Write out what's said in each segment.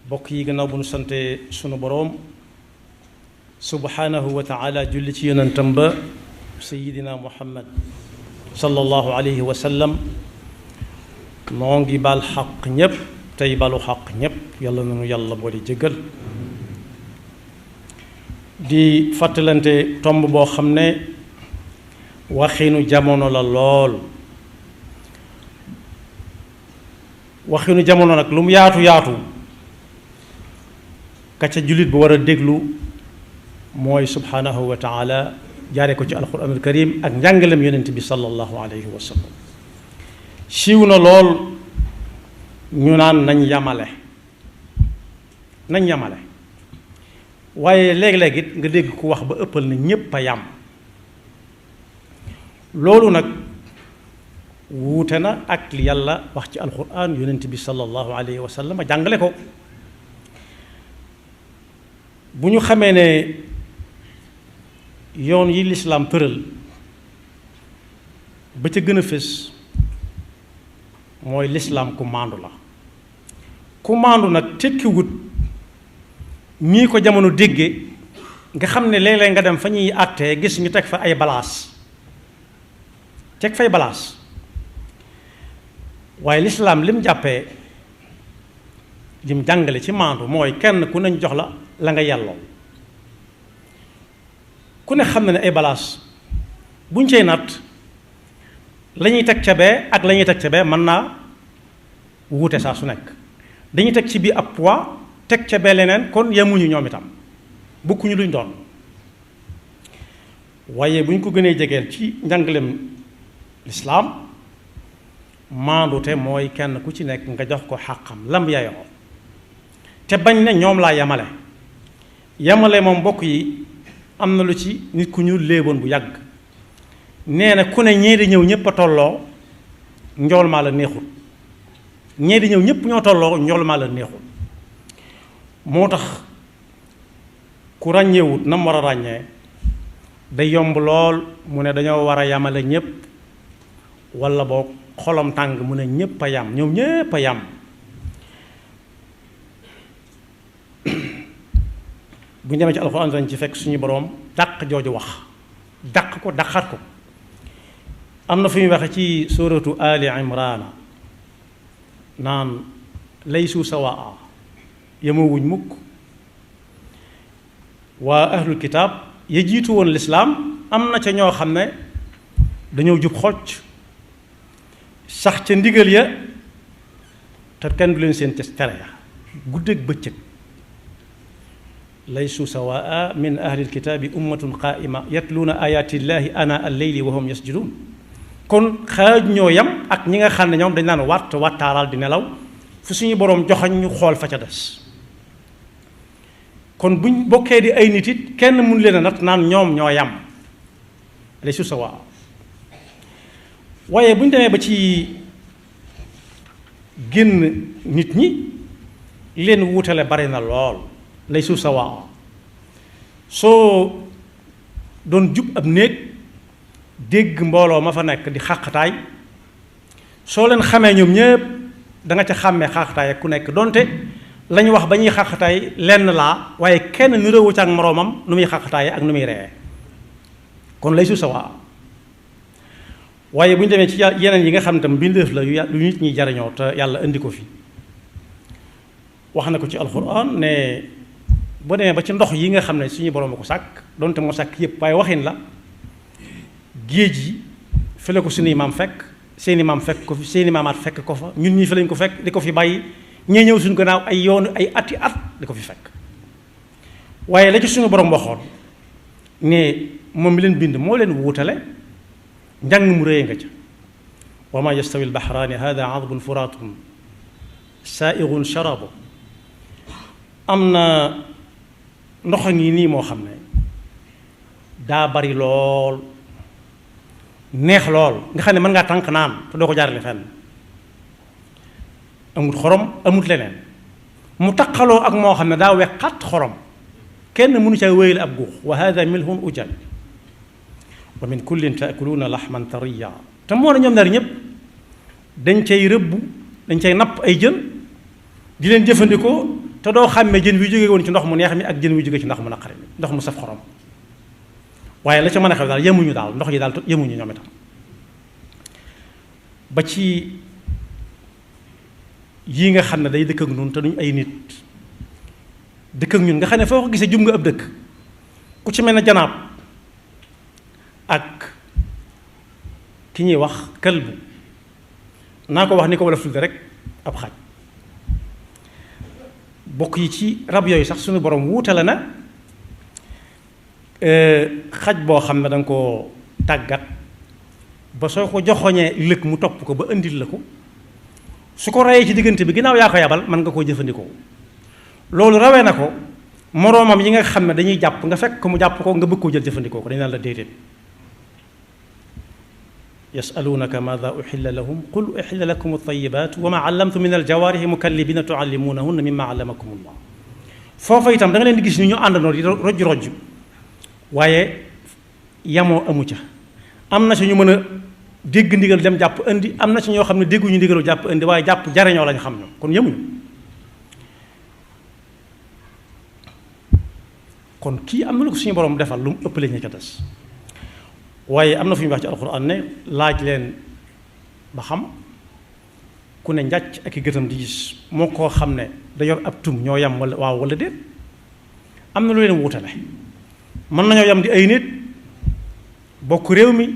bokk yi gannaaw bu nu sante sunu boroom subhanahu wa taala julli ci yonentam ba sayidina muhammad sallallahu alayhi wa sallam noo ngi baal xaq ñépp tey balu xaq ñépp yàlla nanu yàlla boole jéggal di fàttalante tomb boo xam ne waxinu jamono la lool waxinu jamono nag lu mu yaatu yaatu ka ca jullit bu war a déglu mooy subhanahu wa taala jaare ko ci alquranul karim ak njàngalem yonent bi sallallahu alayhi wa sallam siiw na lool ñu naan nañ yamale waaye léeg-léeg it nga dégg ku wax ba ëppal na ñépp a yam loolu nag wuute na ak li yàlla wax ci alquran yonent bi sallallahu alayhi wa sallam jàngale ko bu ñu xamee ne yoon yi lislaam tëral ba ca gën a fés mooy lislaam ku maandu la ku maandu nag tekkiwut ñii ko jamono dégge nga xam ne léeg-léeg nga dem fa ñuy àttee gis ñu teg fa ay balaas teg fay balaas waaye lislaam lim jàppee lim jàngale ci maandu mooy kenn ku nañ jox la nga yelloo ku ne xam na ne ay balaas buñ cey natt la ñuy teg ca bee ak la ñuy teg ca bee mën naa wuute saa su nekk dañuy teg ci bii ab poids teg ca bee leneen kon yemuñu ñoom itam bokkuñu luñ doon waaye bu ñu ko gënee jegeel ci njàngalem lislaam maandute mooy kenn ku ci nekk nga jox ko xàqam lam yayoo te bañ ne ñoom laa yamale moom mbokk yi am na lu ci nit ku ñu léeboon bu yàgg nee na ku ne ñee di ñëw ñëpp a tolloo njool maa la neexul ñee di ñëw ñëpp ñoo tolloo njool maa la neexul moo tax ku ràññeewut na mu war a ràññee day yomb lool mu ne dañoo war a yamale ñépp walla boog xolam tàng mu ne ñépp a yam ñoom ñépp a yam bu ñu demee ci alxuraan dañ ci fekk suñu boroom dàq jooju wax dàq ko dàqaat ko am na fu muy waxe ci suratu ali imrana naan laysu sawaa yemowuñ mukk waa ahlul kitaab ya jiitu woon lislaam am na ca ñoo xam ne dañoo jub xocc sax ca ndigal ya te kenn du leen seen tere ya guddeeg bëccëg laysu sawaa min ahlil kitaabi ummatun qaa'ima yatluuna ayaatillahi ana al-layli wa hum yasjuduun kon xaaj ñoo yam ak ñi nga xam ne ñoom dañ naan wattaaral di nelaw fu suñu boroom joxañ ñu xool fa ca des kon buñ bokkee di ay nit it kenn mënu leen a nat naan ñoom ñoo yam laysu sawaa waaye bu ñu demee ba ci génn nit ñi leen wuutale bari na lool laysu sawaa soo doon jub ab néeg dégg mbooloo ma fa nekk di xàqtaay soo leen xamee ñoom ñépp da nga ca xàmmee xàqtaay ak ku nekk donte lañu wax ba ñuy xàqtaay lenn laa waaye kenn nirowu ca ak moroomam nu muy xàqtaay ak nu muy ree kon laysu sawaa waaye bu ñu demee ci yeneen yi nga xam ne tam mbindeef la yu nit ñi jariñoo te yàlla indi ko fi wax na ko ci alxuraan ne boo demee ba ci ndox yi nga xam ne suñu boroom a ko sàkk donte moo sàkk yépp waaye waxin la géej yi fi la ko suñuy maam fekk seeni maam fekk ko fi seeni maamaat fekk ko fa ñun ñii fi lañ ko fekk di ko fi bàyyi ñee ñëw suñu gannaaw ay yoonu ay ati at di ko fi fekk waaye la ci suñu boroom waxoon ne moom mi leen bind moo leen wuutale njàng mu réye nga ca wa ma yastawi albaxraani hada adbun furaatun saaigun sharabu am na ndox a ngi nii moo xam ne daa bari lool neex lool nga xam ne mën ngaa tànk naan te doo ko jaarale fenn amut xorom amut leneen mu taqaloo ak moo xam ne daa weqat xorom kenn mënu ca wéyal ab guux wa hada milhun ujaj wa min kullin taakuluuna laxman tariya te moo ne ñoom ñaar ñëpp dañ cay rëbbu dañ cay napp ay jën di leen jëfandikoo te doo xàmmee jën wi jóge woon ci ndox mu neex mi ak jën wi jóge ci ndox mu naqari mi ndox mu saf xorom waaye la ca mën a xew daal yemuñu daal ndox yi daal yemuñu ñoom itam ba ci yii nga xam ne day dëkk ak ñun te duñ ay nit dëkk ak ñun nga xam ne foo ko gisee jum nga ab dëkk ku ci mel ne janaab ak ki ñuy wax këlbu naa ko wax ni ko wala tudde rek ab xaj bokk yi ci rab yooyu sax suñu borom wuutale na xaj boo xam ne da nga koo tàggat ba soo ko joxoñee lëkk mu topp ko ba indil la ko su ko rayee ci diggante bi ginnaaw yaa ko yabal mën nga koo jëfandikoo loolu rawee na ko moroomam yi nga xam ne dañuy jàpp nga fekk ko mu jàpp ko nga bëgg koo jël jëfandikoo ko dañu naan la déedéet yasalunaka maada uxilla lahum qul uxilla lakum altayibat wa ma allamtu min aljawaarihi mukallibina tuallimunahunna mimma allamakum allah foofa itam da nga leen di gis ni ñu àndandoo di rojj rojj waaye yamoo amu ca am na si ñu mën a dégg ndigal dem jàpp indi am na si ñoo xam ne dégguñu ndigalu jàpp indi waaye jàpp jariñoo lañ xam ñoom kon yemuñu kon kii am na lu ko suñu borom defal lu mu ëppale ñu ca des waaye am na fu ñu wax ci alxuraan ne laaj leen ba xam ku ne njàcc ak i gëtam di gis moo koo xam ne da yor ab tum ñoo yam wala waaw wala déet am na lu leen wutale mën nañoo yam di ay nit bokk réew mi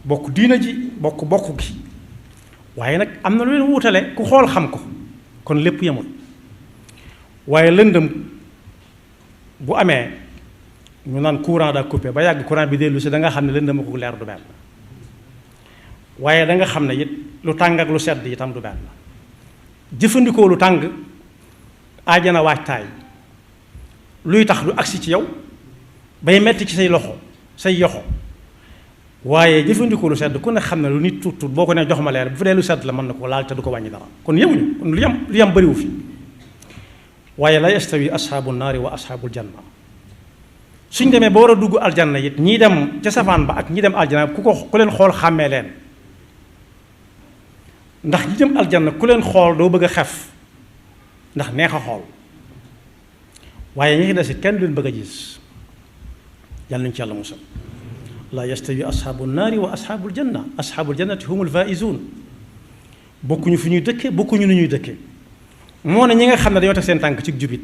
bokk diina ji bokk gi waaye nag am na lu leen wutale ku xool xam ko kon lépp yemul waaye lëndëm bu amee ñu naan courant daa coupé ba yàgg courant bi dellu si da nga xam ne lëndëm ko leer du benn waaye da nga xam ne it lu tàng ak lu sedd itam du benn jëfandikoo lu tàng aajana waajtaay luy tax du agsi ci yow bay metti ci say loxo say yoxo waaye jëfandikoo lu sedd ku ne xam ne lu nit tuut tuut boo ko ne jox ma leer bu fi dee lu sedd la mën na ko laal te du ko wàññi dara kon yemuñu kon lu yam bëriwu fi waaye la yastawi ashaabu naari wa ashaabul janna suñ demee ba war a dugg aljanna it ñii dem ca safaan ba ak ñi dem aljanna ku leen xool xàmmee leen ndax ñi dem aljanna ku leen xool doo bëgg a xef ndax neex a xool waaye ñi ci des it kenn du leen bëgg a gis yàlla nañu ci yàlla musal la yastawi ashaabu naari wa ashaabul janna ashaabul jannati humul faaizuun bokkuñu fu ñuy dëkke bokkuñu nu ñuy dëkke moo ne ñi nga xam ne dañoo teg seen tànk ci jubit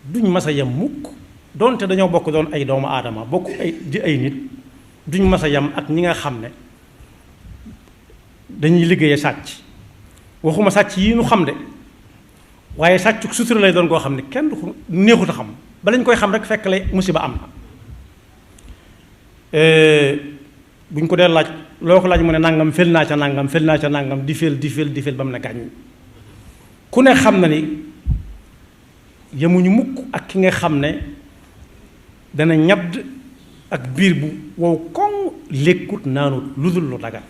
duñ mas a yem mukk donte dañoo bokk doon ay doomu aadama bokk ay nit duñ mas a yem ak ñi nga xam ne dañuy liggéeye sàcc waxuma sàcc yi ñu xam de waaye sàcc sutura lay doon koo xam ne kenn du ko neexut a xam ba lañ koy xam rek fekk lay musiba am na buñ ko dee laaj loo ko laaj mu ne nangam fel naa ca nangam di fel ba mu ne gàññ ku ne xam na ni yemuñu mukk ak ki nga xam ne dana ñadd ak biir bu wow koŋ lékkut naanut lu dul lu dagan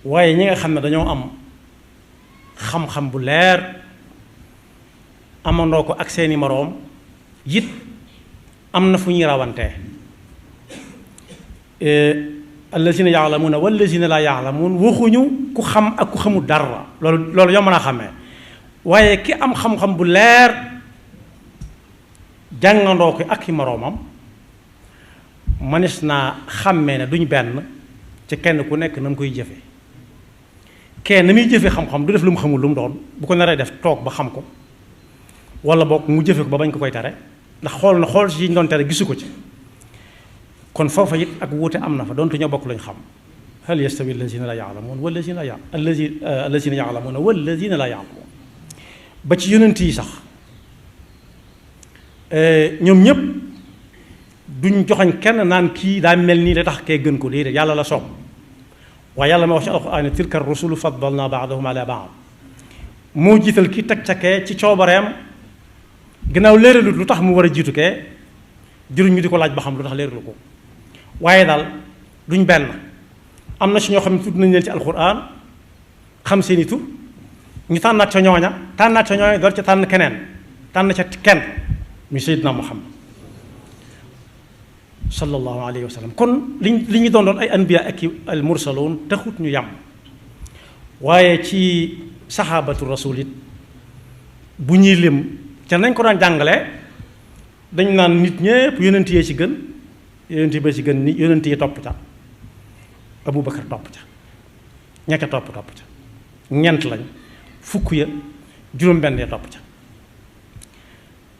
waaye ñi nga xam ne dañoo am xam-xam bu leer amandoo ko ak seeni moroom it am na fu ñuy rawantee allazina yaalamuuna wallazina laa yaalamuun waxuñu ku xam ak ku xamul dara loolu yomb naa xamee waaye ki am xam-xam bu leer jàngandoo ko ak i moroomam manis naa xàmmee ne duñ benn ci kenn ku nekk na mu koy jëfe kenn na muy jëfe xam-xam du def lu mu xamul lu mu doon bu ko naree def toog ba xam ko wala boog mu jëfe ko ba bañ ko koy tere ndax xool si ñu doon tere gisu ko ci kon foofa it ak wuute am na fa doonte ñoo bokk lañ xam hal yastawi allazina la yaalamuun wallazina yaalamuuna wallazina la yaalamuun ba ci yonent yi sax ñoom ñëpp duñ joxañ kenn naan kii daa mel nii da tax kee gën ko déedéet yàlla la soob waaye yàlla ma wax ci alxuraan tilka rusulu faddalna baadahum ala baad moo jiital ki teg ca kee ci coobareem gannaaw léeralut lu tax mu war a jiitu kee jëruñ ñu di ko laaj ba xam lu tax léeralu ko waaye daal duñ benn am na si ñoo xam ne tudd nañ leen ci alxuraan xam seeni tur ñu tànnaat ca ñooña door ca tànn keneen tànn ca kenn muy Seydina Muhammad sallallahu alayhi wa sallam kon li ñu doon ay anbiya ak al mursaloon taxut ñu yam waaye ci saxaabatu rasul it bu ñuy lim ca nañ ko daan jàngale dañ naan nit ñépp yonent yee ci gën yonent yi ba ci gën ni yonent yi topp ca Abu Bakar topp ca ña ca topp ca ñent lañ fukk ya juróom-benn ya topp ca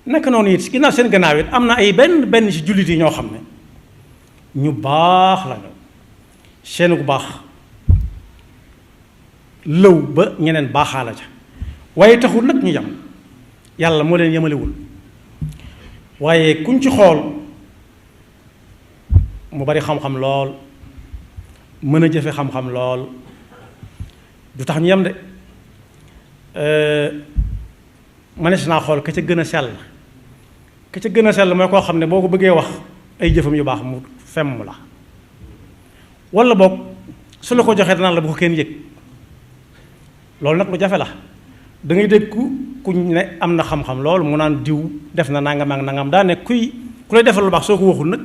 naka noonu it ginnaaw seen gannaaw it am na ay benn ci jullit yi ñoo xam ne ñu baax lañu seen bu baax lëw ba ñeneen baaxaala ca waaye taxul nag ñu yam yàlla moo leen yemalewul waaye kuñ ci xool mu bari xam-xam lool mën a jëfe xam-xam lool du tax ñu yem de mënees naa xool ka ca gën a sell ka ca gën a sell mooy koo xam ne boo ko bëggee wax ay jëfam yu baax mu femm la walla boog su la ko joxee danaan la bu ko kenn yëg loolu nag lu jafe la da ngay dégg ku ne am na xam-xam loolu mu naan diw def na nangam ak nangam daa ne ku lay defal lu baax soo ko waxul nag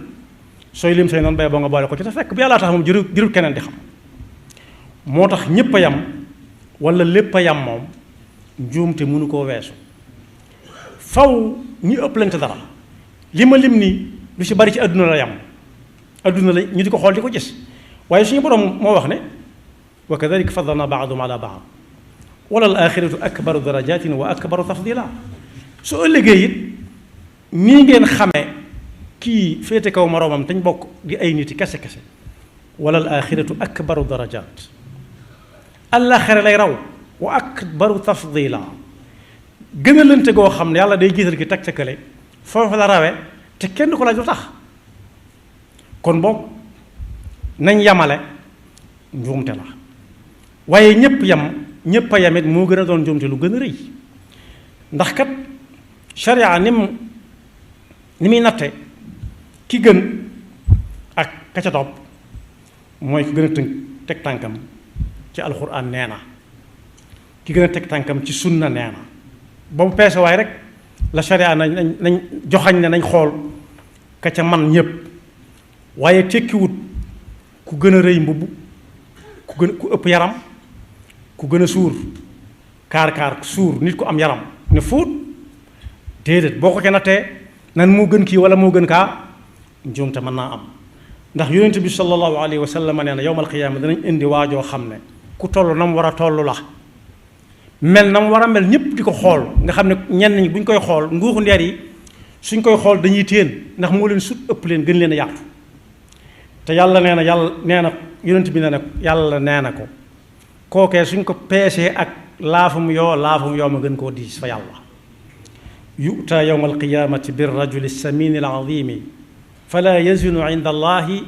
sooy lim say noonu bay boo nga boole ko ci te fekk bi yàllaa tax moom jërul keneen di xam moo tax ñépp a yam walla lépp a yam moom njuumte mënu koo weesu faw ñi ëpplante dara li ma lim nii lu ci bari ci àdduna la yam àdduna la ñu di ko xool di ko gis waaye suñu borom moo wax ne wa kadalika faddalna baadum ala baad wala al axiratu akbaru darajatin wa akbaru tafdila su ëllëgee it nii ngeen xamee kii féete kaw moroomam tañ bokk di ay nit kese kese wala al axiratu akbaru darajat àllaaxira lay raw wa akbaru tafdila gën a lënte goo xam ne yàlla day gisal ki teg ca kële foofu la rawe te kenn ko laaj lu tax kon boog nañ yamale njuumte la waaye ñépp a yamit moo gën a doon njuumte lu gën a rëy ndax kat sharia ni muy natte ki gën ak ka ca topp mooy ki gën a teg tànkam ci alxuraan nee na ki gën a teg tànkam ci sunna nee na boobu peese waay rek la sharia nañ joxañ ne nañ xool ka ca man ñépp waaye tekkiwut ku gën a rëy mbubb ku ëpp yaram ku gën a suur kaar suur nit ku am yaram ne fóot déedéet boo ko ca nattee nan moo gën kii wala moo gën kaa njuumte mën naa am ndax yonent bi sallallahu alayhi wa sallam nee na yowmal qiyaama danañ indi waajoo xam ne ku toll na mu war a toll la mel na mu war a mel ñëpp di ko xool nga xam ne ñenn ñi bu ñu koy xool nguuxu ndeer yi suñ koy xool dañuy téen ndax moo leen sut ëpp leen gën leen a yaatu te yàlla nee na yonent bi nee na yàlla nee na ko kookee suñ ko peesee ak laafum yoo ma gën koo diis fa yàlla yu'ta yawma alqiyamati bir rajuli samini al azimi fala yazinu inda allahi